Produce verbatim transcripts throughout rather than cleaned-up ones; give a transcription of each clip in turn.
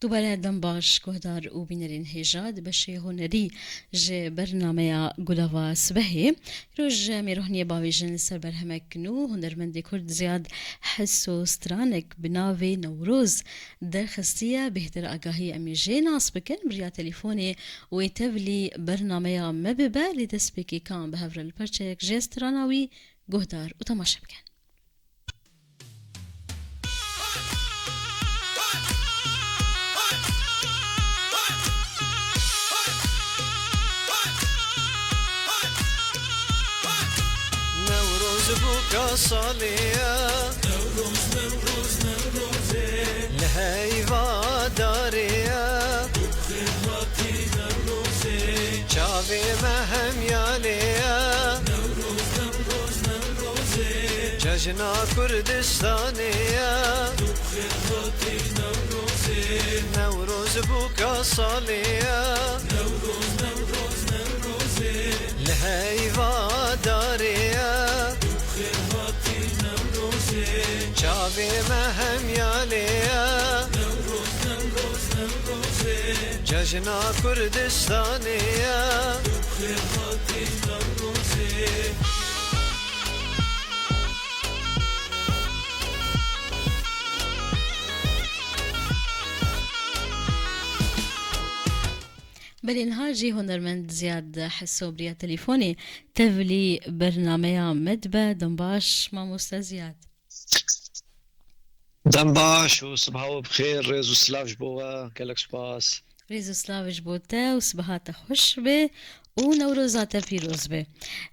Dubare dem baş, guhdar û bînerên hêja di beşê hunerî ji bernameya Gulava Sibehê. Îroj em ê rohniyê bavêjin li ser berhemek nû, hunermendê Kurd Ziyad Hiso stranek bi navê Newroz derxistiye. Bêhtir agahî em ê jê nas bikin bi riya telefonê wê tevlî bernameya me bibe, lê destpêkê ka em bi hev re li perçeyek jê strana wî guhdar û temaşe bikin. Newroz bûka salê ye. Newroz, Newroz, Newrozê. Li heyva darê ye. Çavê me hemyalê ye. Cejna Kurdistanê ye. Newroz bûka salê ye. Li heyva darê ye. Çavê me hemyalê ye. Cejna Kurdistanê ye. Belê niha jî hunermend Ziyad Heso bi riya telefonê tevlî bernameya me dibe. Dem baş, mamoste Ziyad. Dem baş û sibaha we bi xêr, rêz û silav ji bo we, gelek spas. Rêz û silav ji bo te û sibaha te xweş be û Newroza te pîroz be.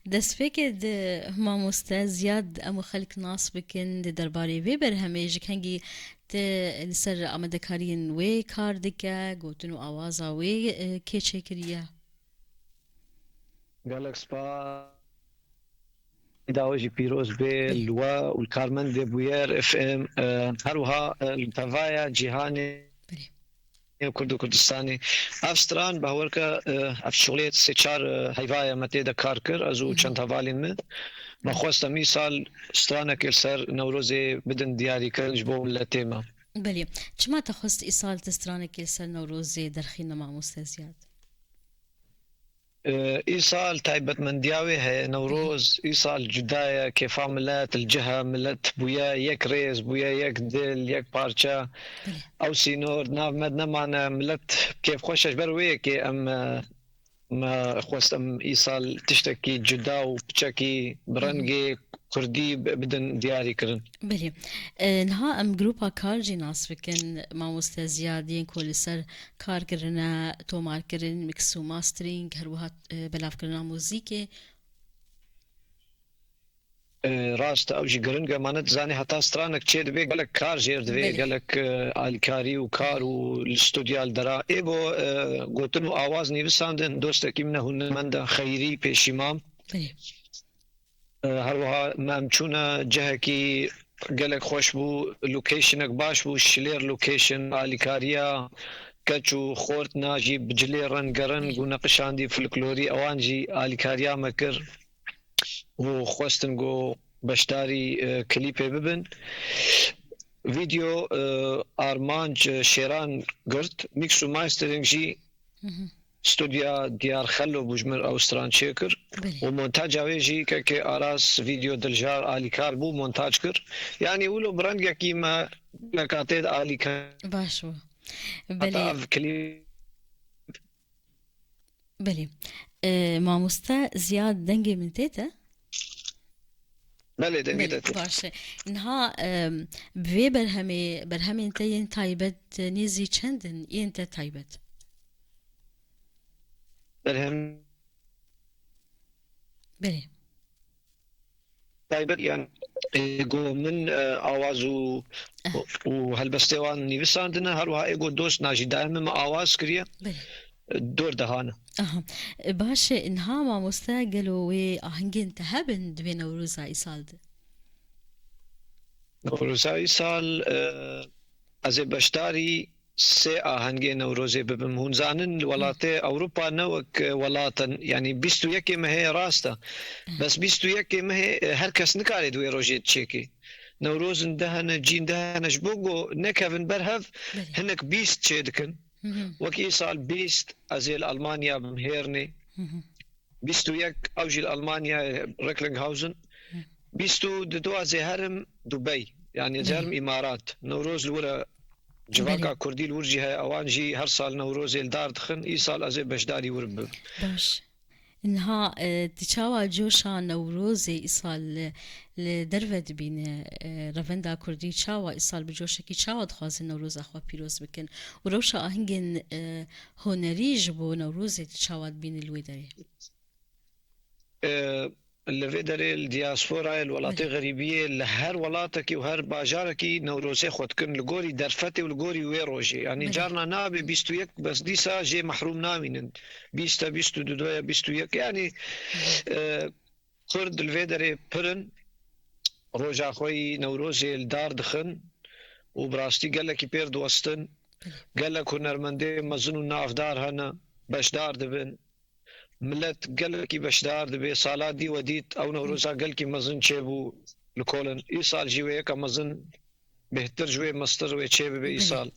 Destpêkê di mamoste Ziyad em û xelk nas bikin di derbarê vê berhemê ji kengî te li ser amadekariyên wê kar dike, gotin û awaza wê, e, kê çêkiriye? Gelek spas. Îda we jî pîroz bê, Belê. Li we û li karmendê Bûyer F M, e, her wiha, e, li tevaya cîhanê Belê. Û Kurd û Kurdistanê. Ev stran, bawer ke, e, ev şixulê sê çar, e, heyvaya me tê de kar kir, ez û Hı hı. çend hevalên min. Me xwest em îsal stranekê li ser Newrozê bidin diyarî kirin ji bo miletê me. Belê. Çima te xwest îsal tu stranekê li ser Newrozê derxîne, mamoste Ziyad? E, îsal taybetmendiya wê heye. Newroz îsal cuda ye, kêfa milet li cih e, milet bûye yek rêz, bûye yek dil, yek parça. Belê. Ew sînor di nav me de nemane, milet kêfxweş e. Ji ber wê yekê em, e, me xwest em îsal tiştekî cuda û piçekî bi Hı hı. rengê kurdî bi-, bidin diyarî kirin. Belê. E, niha em grupa kar jî nas bikin, mamoste Ziyad, yên ku li ser kar kirine, tomar kirin, mix û mastering, her wiha, e, belavkirina muzîkê. E, rast e, ew jî giring e, ma ne dizanî heta stranek çê dibe, gelek kar jêr dibe, Belê. gelek, e, alîkarî û kar û li studya li dera. Ê bo, e, gotin û awaz nivîsandin, dostekî min e, hunermend e, Xeyrî Pêşîmam. Belê. E, her wiha me em çûne cihekî gelek xweş bû, locationek baş bû, Şilêr location, alîkariya keç û xortina jî bi cilê rengereng Belê. û neqişandî folklorî, ewan jî alîkariya me kir û xwestin ku beşdarî, e, klîpê bibin. Vîdeo, e, Armanc, e, Şêran girt, mix û mastering jî Hı hı. studya Diyar Xelo bû ji min ew stran çêkir. Belê. Û montaja wê jî kekê Aras Vîdeo Diljar alîkar bû, montaj kir. Yanî wilo bi rengekî me nekatê de alîkar. Baş bû. Heta Belê. ev klîp Belê. E, mamoste Ziyad, dengê min tê te? Belê, dengê Belê, te tê. Baş e. Niha, e, bi vê berhemê, berhemên te yên taybet nêzî çend in yên te taybet? Berhem Belê. taybet, yan, ê, ku min, e, awaz û, Ah. û helbestê wan nivîsandine, her wiha ê ku dost najî daye min, min awaz kiriye, Belê. e, dor dihane. Aha. E, baş e, niha mamoste, gelo wê ahengên te hebin di vê Newroza îsal de? Newroza îsal, e, ez ê beşdarî sê ahengê Newrozê bibim. Hûn zanin, welatê Ewropa ne wek, e, welat in, yanî bîst û yekê mehê rast e. Bes bîst û yekê mehê, e, her kes nikare di wê rojê çêkê. Newrozin de hene, cîn de hene, ji bo ku nekevin ber hev, Belê. hinek bîst çê dikin. Hı hı. Wek îsal bîst ez ê li Almanya bim hêrnê. Hı hı. Bîst û yek ew jî li Almanya, Recklinghausen. Hı. Bîst û du ez ê herim Dubey. Yani ez ê Belê. herim Îmarat. Newroz li wir e, civaka Belê. Kurdî li wir jî heye. Ewan jî her sal Newrozê li dar dixin. Îsal ez ê beşdarî wir bibim. Baş. Niha, e, tu çawa coşa Newrozê îsal li, li derve dibîne? E, revenda Kurdî çawa îsal bi coşekî çawa dixwazin Newroza xwe pîroz bikin? Û rewşa ahengên, e, hunerî ji bo Newrozê tu çawa dibînî li wê derê? E, li vê derê li diasporayê, li welatê Belê. xerîbiyê, li her welatekî û her bajarekî Newrozê xwe dikin li gorî derfetê û li gorî wê rojê. Yanî Belê. carna nabe bîst û yek, bes dîsa jê mehrûm namînin. Bîst e, bîst û du ye, bîst û yek. Yanî, e, Kurd li vê derê pir in. Roja xwe yî Newrozê li dar dixin û bi rastî gelekî pêr diwestin. Gelek hunermendê mezin û navdar hene, beşdar dibin. Milet gelekî beşdar dibe. Sala dî we dît ew Newroza gelkî mezin çêbû li Kolin. Îsal jî wê yeka mezin bêhtir ji wê mestir wê çê bibe Belê. îsal.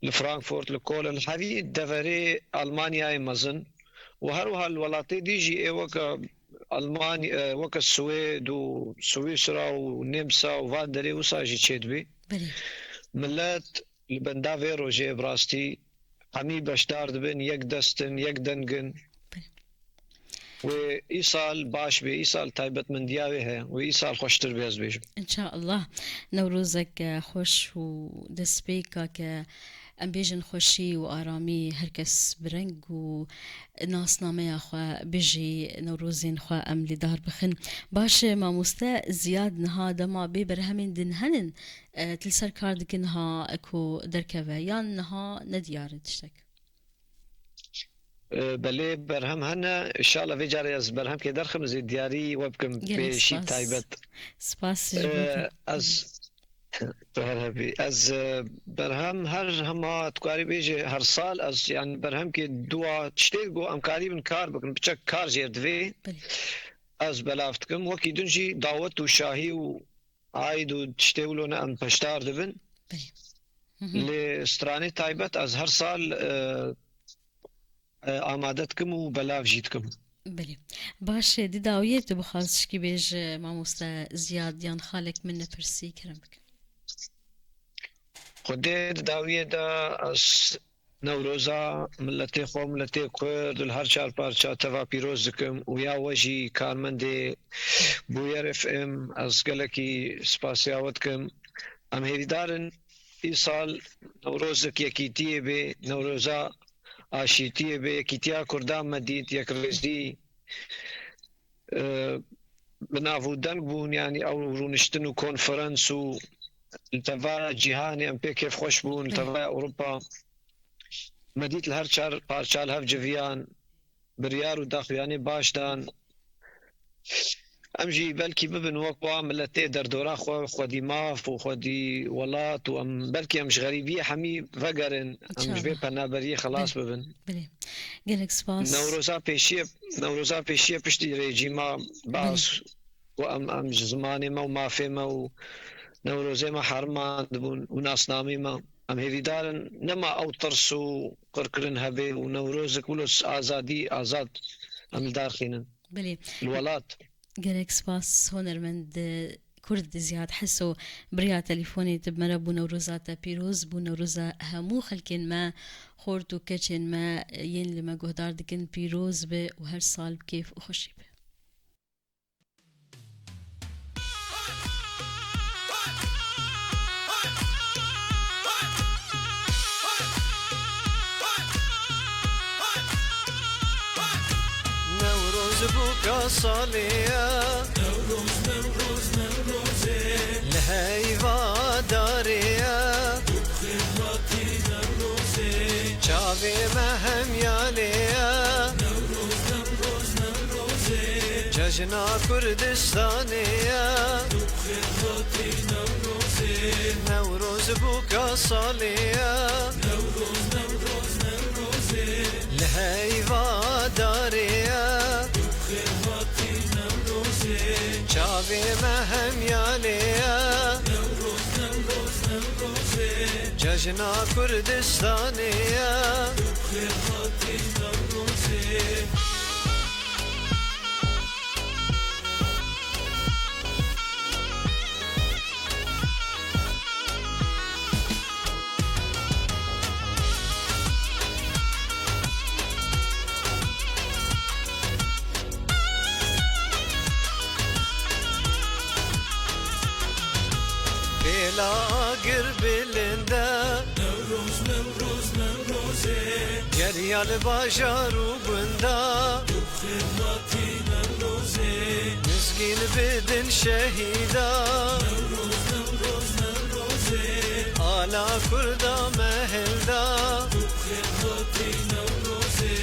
Li Frankfurt, li Kolin, li hevî deverê Almanyayê mezin û her wiha li welatê dî jî ê weke Almanya, e, weke Swêd û Swîsra û Nemsa û van derê wisa jî çêdibe. Belê. Milet li benda vê rojê bi rastî hemî beşdar dibin, yek dest in, yek deng in. Belê. Wê îsal baş bê, îsal taybetmendiya wê heye, wê îsal xweştir bê, ez bêjim. Înşallah. Newrozek, e, xweş û destpêka ke em bêjin xweşî û aramî, her kes bi reng û nasnameya xwe bijî, Newrozên xwe em li dar bixin. Baş e, mamoste Ziyad, niha dema bê berhemên din henin, e, tu li ser kar dikin ha ku derkeve, yan niha nediyar e tiştek? E, belê, berhem hene. Înşallah vê carê ez berhemkê derxim, ez ê diyarî we bikim Gelek bê şî spas. taybet. Spas ji E, bo te. ez, tu her hebî. Ez, e, berhem her hema tu karî bêjê her sal ez, yani berhemkê dua tiştê ku em karîbin kar bikin, biçek kar jêr divê. Belê. Ez belav dikim. Wekî din jî dawet û şahî û aîd û tiştê wilo ne em beşdar dibin. Belê. Hı hı. Lê stranê taybet ez her sal, e, e, amade dikim û belav jî dikim. Belê. Baş e, di dawiyê tu bixwaz tişkî bêje, mamoste Ziyad, yan xalek min nepirsî, kerem bike. Xwedê di dawiyê de ez Newroza miletê xwe, miletê Kurd li her çar parça teva pîroz dikim û ya we jî karmendê Bûyer F M, ez gelekî spasiya we dikim. Em hêvîdar in îsal Newrozek yekîtiyê bê, Newroza aşîtiyê bê, yekîtiya Kurdan me dît, yekrêzî, e, bi nav û deng bûn, yanî ew rûniştin û konferans û li teva cîhanê em pê kêfxweş bûn, li Belê. teva Ewropa. Me dît li her çar parça li hev civiyan, biryar û daxuyanê baş dan. Em jî belkî bibin wek wa miletê derdora xwe, xwedî maf û xwedî welat û em belkî em ji xerîbiyê hemî vegerin, em ji vê Înşallah. penaberiyê xelas Belê. bibin. Belê. Gelek spas. Newroza pêşiyê, Newroza pêşiyê piştî rejîma Baas Belê. û em, em ji zimanê me û mafê me û Newrozê me herimandibûn û nasnamî me. Em hêvîdar in nema ew tirs û qirkirin hebe û Newrozek wilo azadî, azad em li dar xînin. Belê. Li welat. Gelek spas, hunermend Kurd Ziyad Heso, bi riya telefonê tu bi me re bû. Newroza te pîroz bû, Newroza hemû xelkên me, xort û keçên me, yên li me guhdar dikin, pîroz be û her sal bi kêf û xweşî be. Newroz bûka salê ye. Newroz, Newroz, Newrozê. Li heyva darê ye. Xêr hatî Newrozê. Çavê me hemyalê ye. Newroz, Newroz, Newrozê. Cejna Kurdistanê ye. Xêr hatî Newrozê. Newroz bûka salê ye. Newroz, Newroz, Newrozê. Li heyva darê ye. Xêr hatî Newrozê. Çavê me hemyalê Jina Kurdistanê ye. Bi xêr hatî Newrozê. Bêla agir bilinde. Newroz, Newroz, Newrozê. Geriya li bajar û gunda. Xêr hatî Newrozê. Mizgîn bidin şehîda. Newroz, Newroz, Newrozê. Ala Kurda me hilda. Xêr hatî Newrozê.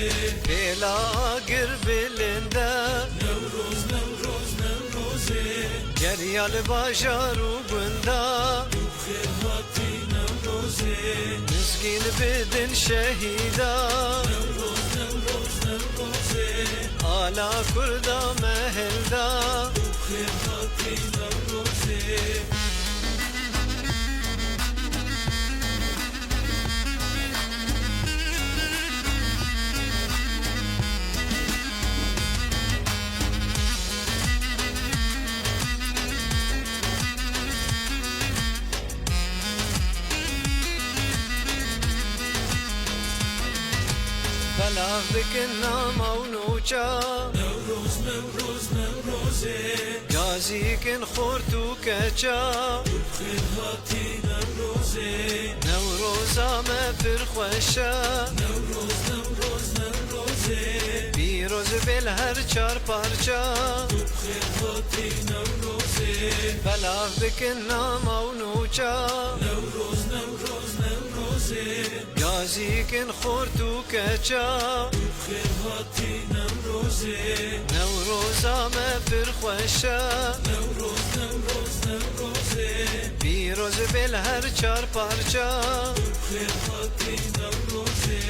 Bêla agir bilinde. Newroz, Newroz, Newrozê. Geriya li bajar û gunda. Xêr hatî Newrozê. Mizgîn bidin şehîda. Newroz, Newroz, Newrozê. Ala Kurda me hilda. Xêr hatî Newrozê. Belav dikin nama û nûça. Newroz, Newroz, Newrozê. Gazî kin xort û keça. Xêr hatî Newrozê. Newroza me pir xweş e. Newroz, Newroz, Newrozê. Pîroz bê li her çar parça. Xêr hatî Newrozê. Belav dikin nama û nûça. Newroz, Newroz, Newrozê. Gazî kin xort û keça. Xêr hatî Newrozê. Newroza me pir xweş e. Newroz, Newroz, Newrozê. Pîroz bê li her çar parça. Xêr hatî Newrozê.